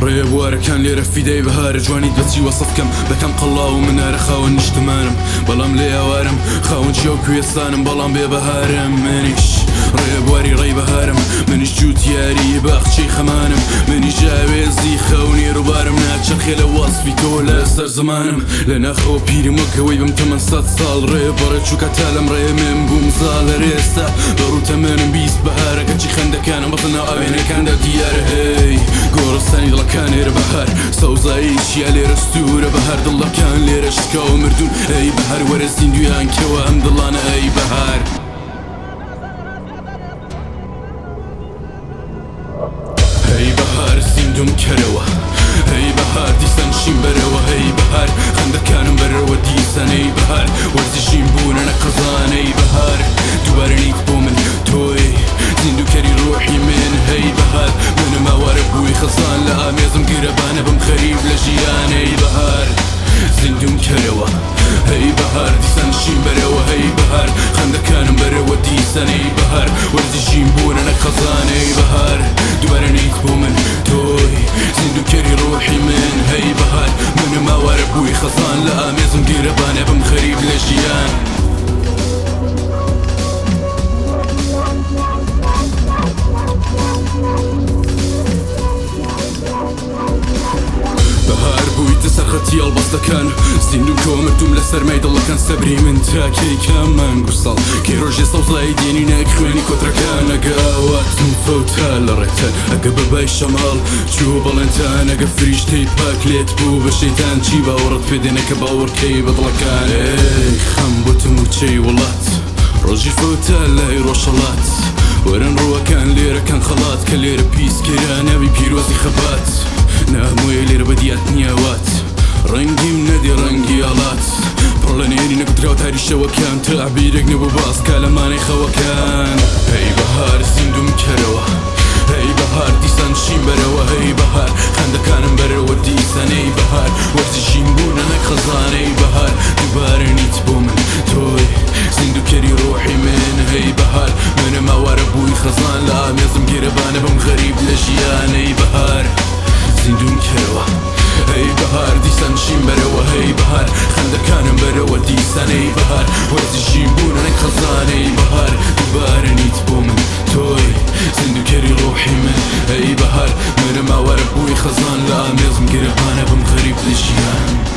ڕێبوارەکان لێرە فیدای بەهارە جوانیت بەچی وەسف کەم بەکەم قەڵا و منارە خاوەن نیشتمانم بەڵام لێ ئاوارم خاوەن چیا و کوێستانم بەڵام بێ بەهارم منیش ڕێبواری ڕێی بەهارم منیش جووتیاری باخچەی خەمانم منیش ئاوێزی خەونی ڕووبارم ناچەرخێ لە وەسفی تۆ لەسەر زمانم لە ناخەوە پیرم وەک ئەوەی بم تەمەن سەد ساڵ ڕێ بەڕێ چووکە تا لەم ڕێ من بووم زاڵ هەر ئێستا بە ڕوو تەمەنم 20 بەهارە کەچی خەندەکانم بەس لەناو ئاوێنەکاندا دیارە هەی گۆڕستانی دڵەکان ئێرە بەهار سەوزایی چیا لێرە ستوورە بەهار دڵەکان لێرە شکاوە مردوون ئەی بەهار وەرە زیندوویان کەوە ئەم دڵانە ئەی بەهار. هەی بەهار زیندووم کەرەوە هەی بەهار دیسان شین بەرەوە هەی بەهار خەندەکانم بەرەوە دیسان ئەی بەهار وەرزی ژین بوونە نە خەزان ئەی بەهار دووبارە نیت بۆ من تۆی زیندووکەری ڕۆحی من هەی بەهار منم ئاوارە بووی خەزان لە ئامێزم گرەبانە بم خەریب لە ژیان ئەی بەهار زیندووم کەرەوە هەی بەهار دیسان شین بەرەوە هەی بەهار خەندەکانم بەرەوە دیسان ئەی بەهار وەرزی ژین بوونە نەک خەزان ئەی بەهار دووبارە نیت بۆ من تۆی زیندووکەری ڕۆحی من هەی بەهار منم ئاوارە بووی خەزان لە ئامێزم گیرەبانە بم خەریب لە ژیان. بەهار بوویتە سەرخەتی ئەڵبەستەکان زیندوو کەوە مردووم لە سەرمای دڵەکان سەبری من تا کەی کام مانگ و ساڵ کەی ڕۆژێ سەوزایی دێنی نەک خوێنی کۆترەکان ئەگە ئاواتم فەوتا لە ڕێتان ئەگە بە بای شەماڵ چووە بەڵێنتان ئەگە فریشتەی پاک لێت بوو بە شەیتان چی باوەڕت پێ دێنێ کە باوەڕکەی بە دڵەکان ئەی خەم بۆتە مووچەی وڵات ڕۆژی فەوتا لای ڕۆژهەڵات وەرن ڕووەکان لێرەکان خەڵات کە لێرە پیس کرا ناوی پیرۆزی خەبات نامۆیە لێرە بەدیات نیاوات ڕەنگیم نەدی ڕەنگی ئاڵات پڕ لە نهێنی نەگوتراو تاری شەوەکان تەعبیرێک نەبوو باس کا لە مانای خەوەکان هەی بەهار زیندووم کەرەوە هەی بەهار دیسان شین بەرەوە هەی بەهار خەندەکانم بەرەوە دیسان ئەی بەهار وەرزی ژین بوونە نەک خەزان ئەی بەهار دووبارە نیت بۆ من تۆی زیندووکەری ڕۆحی من هەی بەهار منم ئاوارە بووی خەزان لە ئامێزم گیرەبانە بم غەریب لە ژیان ئەی بەهار زیندووم کەرەوە هەی بەهار دیسان شین بەرەوە هەی بەهار خەندەکانم بەرەوە دیسان ئەی بەهار وەرزی ژین بوونە نەک خەزان ئەی بەهار دووبارە نیت بۆ من تۆی زیندووکەری ڕۆحی من ئەی بەهار منم ئاوارە بووی خەزان لە ئامێزم گیرەبانە بم غەریب لە ژیان.